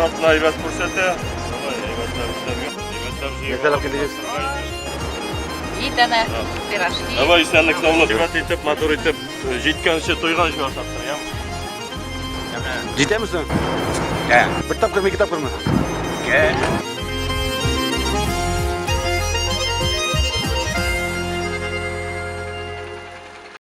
Сыйфатлы әйбәт күрсәтә. Давай, әйбәтләп эшләргә. Әйбәтләп җыеп. Нәрсәләр килдегез? Ит әнә, пирожки. Давай, исәнлек, саулык. Әйбәт итеп, матур итеп, җиткәнче, туйганчы ашаттыр, яме? Җитәме соң? Ә. Бер тапкырмы, ике тапкырмы? Ике.